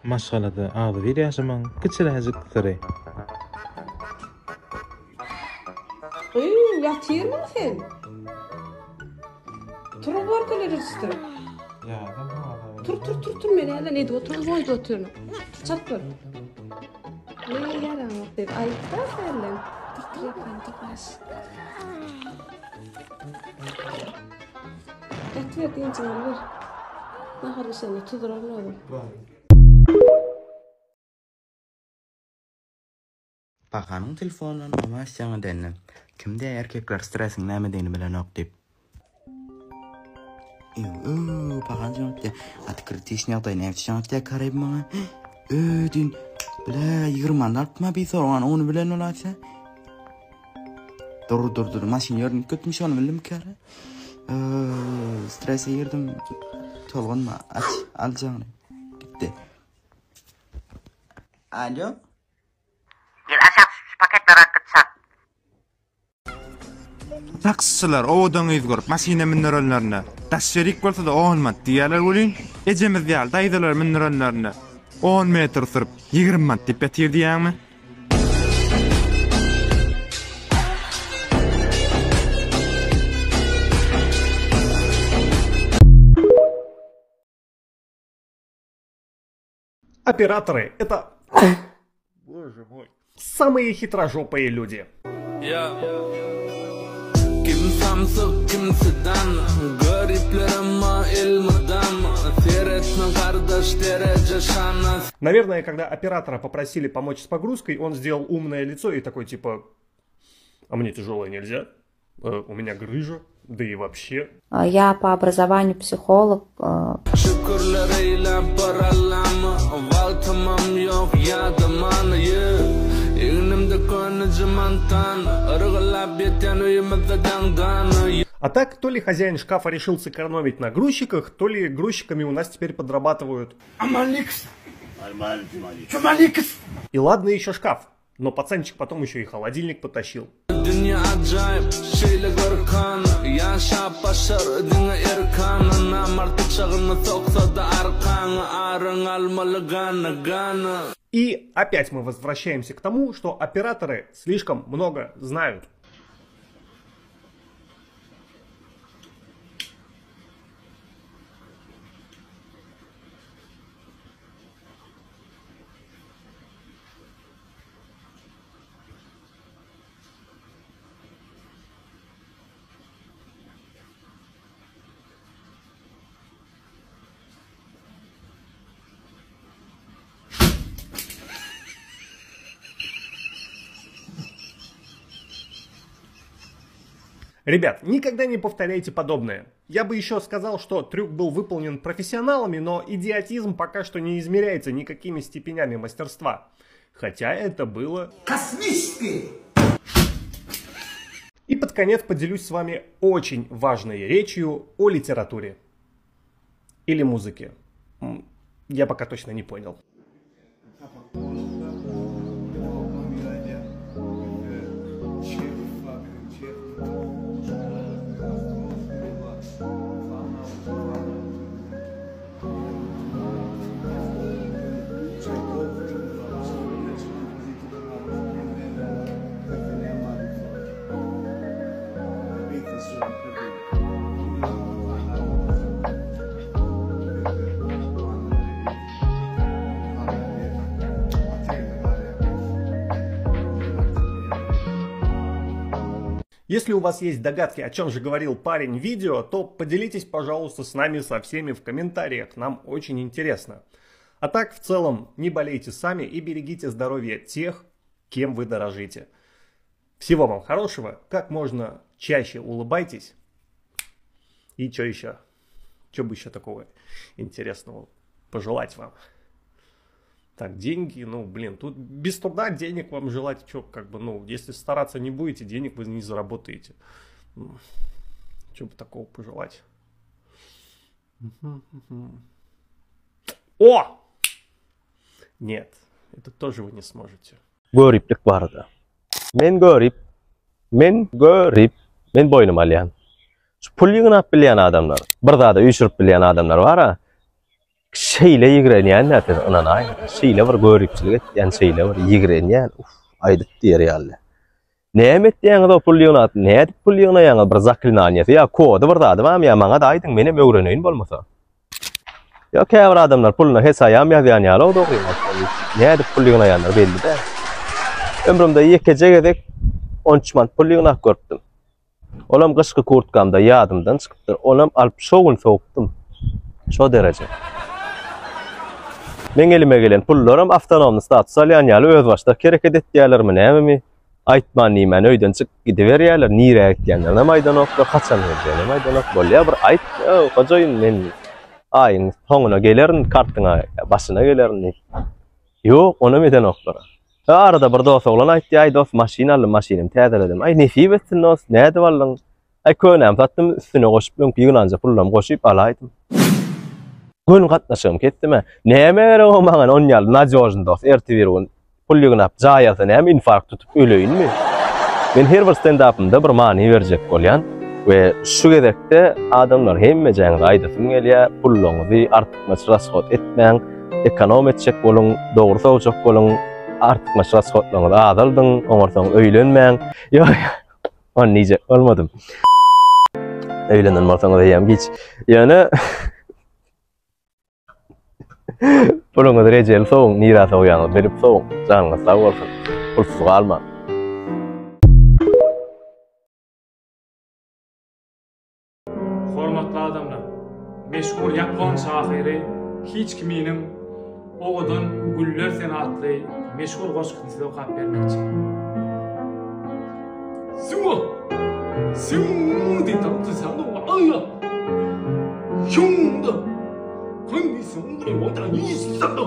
Maşgalada agzybir ýaşamagyň kiçiräjik syry. Gyýw, ýatyrmyň sen? Tur gorkaly rejistr. Tur, tur, tur, tur, men näle edip oturyn, goýup otyryn. Tur, çalt bol. Ne ýaraňok diýip aýtda senden. Tur, tur, ýapan, tur, baş. Ýatyber, dynjyňy alyber. Nahar bişende tuzduraryn özüm. Pakanyň telefonyndan oňa jaň edende, Kim diýýär erkekler stresiň nämedigini bilenok diýip. Öööö, Pakan jaň etdi. Gaty kritiçny ýagdaý näme üçin jaň etdi Karyb maňa? Öö, düýn bile 20 manat alypma bir soran, ony bilen olarsa. Dur dur dur maşyn ýörünip gitmiş ony bildim kere. Ööö, strese girdim. Tolgunma aç al jaňyny. Gitdi. Alo. Gel aşak şu paketleri akyt çak. Taksiçiler owadan gyz görüp maşyna mündürenlerinde, daş şerik bolsa-da on manat diýýärler welin, ejemiz ýaly daýzalar mündürenlerinde, on metr sürüp, 20 manat diýip ýatyr diýýäňmi? Операторы – это... Боже мой. Самые хитрожопые люди. Kim samsyk, kim sydan, Göripler emma elmydam, Seretme gardaş dereje şana. Наверное, когда оператора попросили помочь с погрузкой, он сделал умное лицо и такой типа, а мне тяжелое нельзя, э, у меня грыжа, да и вообще. Я по образованию психолог. Э. Şükürler eýläp bar Allama, Wagtymam ýok ýadaman, yeah. Egnimde köneje montana, Yrgylap ýetýän öýümizde daňdana. А так, то ли хозяин шкафа решил сэкономить на грузчиках, то ли грузчиками у нас теперь подрабатывают. И ладно еще шкаф, но пацанчик потом еще и холодильник потащил. Dünýe ajaýyp, şeýle görkana, Ýaşap başar diňe erkana, Namart pyçagyny soksa-da arkaňa, Aryň almaly gana-gana. И опять мы возвращаемся к тому, что операторы слишком много знают. Ребят, никогда не повторяйте подобное. Я бы еще сказал, что трюк был выполнен профессионалами, но идиотизм пока что не измеряется никакими степенями мастерства. Хотя это было... Космический! И под конец поделюсь с вами очень важной речью о литературе. Или музыке. Я пока точно не понял. Если у вас есть догадки, о чем же говорил парень в видео, то поделитесь, пожалуйста, с нами со всеми в комментариях, нам очень интересно. А так, в целом, не болейте сами и берегите здоровье тех, кем вы дорожите. Всего вам хорошего, как можно чаще улыбайтесь. И что еще? Что бы еще такого интересного пожелать вам? Так, деньги, ну, блин, тут без труда денег вам желать, чё, как бы, ну, если стараться не будете, денег вы не заработаете. Чё бы такого пожелать? О! Нет, это тоже вы не сможете. Göriplik barada. Men görip, men görip, men boýnuma alýan. Şu pul ýygnap bilýän adamlar, bir zada üýşürip bilýän adamlar bar-a. Şeýle ýigrenýän dä siz ynanaýyň. Şeýle bir göripçilik etýän, şeýle bir ýigrenýän. Uf, aýdyp diýer ýaly. Näme etýäňiz o pul ýygnap? Nädip pul ýygnaýaňyz? Bir zaklinaniýasy ýa kody bir zady barmy ýa maňa-da aýdyň, menem öwreneýin bolmasa. Ýa käbir adamlar puluna hesaýam ýazýan ýaly o dogry. Nädip pul ýygnaýanlary belli däl. Ömrümde ýekeje gezek 13 manat pul ýygnap görüpdim. Olam gyşky kurtkamda ýadymdan çykypdyr. Onam alyp şo gün sowupdym. Şo dereje. Meň elime gelen pullaram awtonomny status alýan ýaly özbaşdak hereket etýärlermi nämemi? Aýtman diýmän öýden çykyp gidiberýärler. Nirä gitýänlerinem aýdanoklar, haçan geljeginem aýdanok. Bolýa bir aýt, hojaýyn men aýyň soňuna gelerin kartyňa, başyna gelerin diýip. Ýok, onam edenoklar. Arada bir dos oglan aýtdy, aý dos maşyn aldym, maşynymy täzeledim. Aý nesip etsin dos, nädip aldyň? Aý könämi satdym, üstüne goşup öňki ýygnanja pullarymy goşup alaýdym. Göni gatnaşygymy kesdim-ä. Näme gerek o maňa on ýaly nadýožny dos, ertir-bir gün pul ýygnap jaý alsa näme infarkt tutup öleýinmi? Men her bir stendapymda bir many berjek bolýan we şu gezekde adamlar hemmejäňize aýdasym gelýär, pullaryňyzy artykmaç rashod etmäň, ekonom etjek boluň, dogry sowjak boluň, artykmaç rashodlaryňyzy azaldyň, oňarsaň öýlenmäň. Ýok, ony diýjek bolmadym. Öýlenen bolsaňyz eýýäm giç. Ýöne puluňyzy rejeli sowuň, nirä sowýaňyzy bilip sowuň. Janyňyz sag bolsun. Pulsuz galmaň. Hormatly adamlar! Meşhur ýapon şahyry Hiç kiminiň Owadan güller sen atly meşhur goşgusyny size okap bermekçi. Siwa! Siu diýip tapypdyr sen aýa! Şunda! Hangi siu da yi da.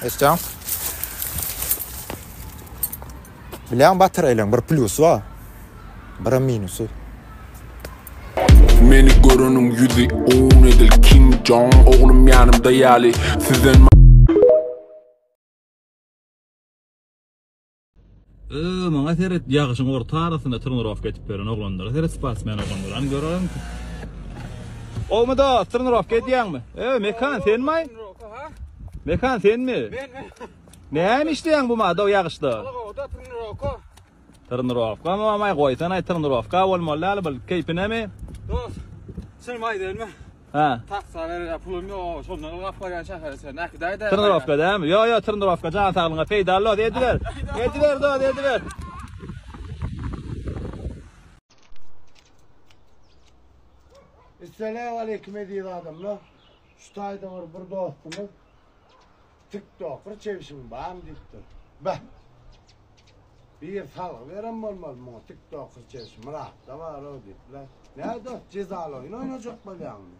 Eşitýäň? Bilýäň batareýleň bir plýusy bar. Birem minusy. Meni göreniň ýüzi on edil Kim Jong oglum ýanymda ýaly sizden Öö maňa seret ýagyşyň orta arasynda trenirovka edip beren oglanlara seret sportsmen oglanlara hany görelim. Gowmy dost trenirovka edýäňmi? Öö Mekan senmi? Mekan senmi? Men men. Näme işleýäň bu mada ýagyşda? Ylgawda trenirovka. Trenirovka mamaý goýsanaý trenirovka bolmaly däl bul keýpinemi? Dost çynymy aýdaýynmy? Hä. Taksa berere pulum ýok, şondan ylgap barýan şähere çenli äkidäýdä. Trenirovka dämi? Ýo ýo trenirovka jan saglygyňa peýdaly dost ediber. Ediber dost ediber. Essalawaleýkim eziz adamlar. Şu taýda bir bir dostumyz Tiktoker çebşiň barmy diýipdir. Beh. Bir salgy beren bolmaly muňa tiktoker çebşi Myratda bar-ow diýip-le. Nä dost, jezaly oýun oýnajak bolýaňmy?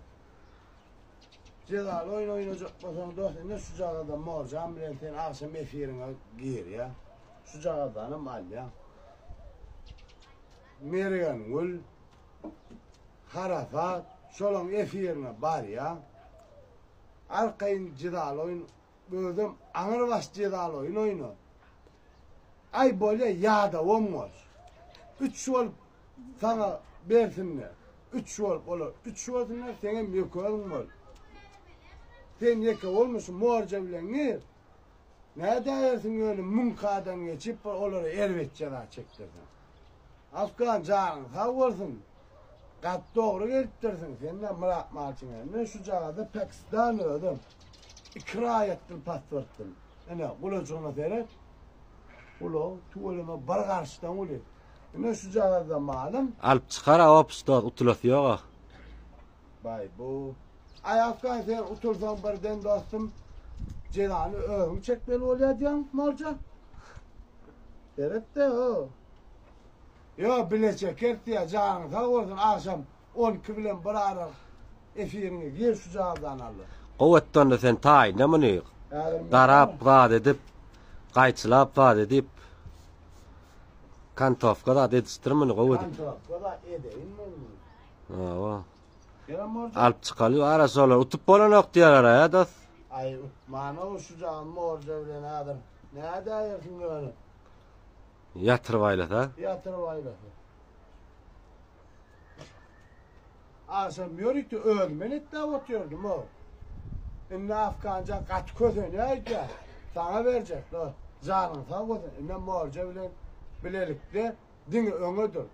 Jezaly oýun oýnajak bolsaň dost, ine şujagazda Morjan bilen sen agşam efiriňe girýä. Şujagazdanam alýaň. Mergengül, Harasat, şolaň efirine barýaň. Arkaýyn jezaly oýun özem aňyr baş jezaly oýun oýna. Aý bolýa ýadawam goş. Üç bolup saňa bersinler. Üç bolup olar üç bolsunlar seňem ýeke özüň bol. Sen ýeke bolma şu morja bilen gir. Nädäýersiň ýöne müňkadan geçip bir olara erbet jeza çekdirseň. Afgan janyň sag bolsun. Gaty dogry gelipdirsiň sen-de Myrat Malçyň men şujagazda Pakistan özüm. Iki raýatdyl pasportdyl. Ine gulajygyna seret. Ulag tüweleme bir garşydan uly. Ine şujagazda malym. Alyp çykar-a opus dost utulasy ýog-a. Baý bu. Aý Afgan sen utulsaň birden dostum jezany özüň çekmeli bolýar diýýäň Morja. Seret-de ho. Ýo bile çekeris diýýär janyň sag bolsun agşam 12 bilen bir ara efiriňe gir şu jazany al. Gowy etdi onda sen taýynla muny. Darap zat edip, gaýçylap zat edip. Kantowka zat edişdir muny gowy edip. Kantowka zat edeýin men muny. Hawa. Kerem morja. Alyp çykaly ara şolar utup bolanok diýerler a dos. Aý utmana şu jan morja bilen häzir. Nädäýersiň ýöne? Ýatyryp aýlasa. Ýatyryp aýlasa. Agşam ýörite özüme netläp oturdym-ow. Indi Afganjan gaty kösenýär öýdýän. Saňa berjek, dost. Janyň sag bolsun. Indi morja bilen bilelikde diňe öňe dur.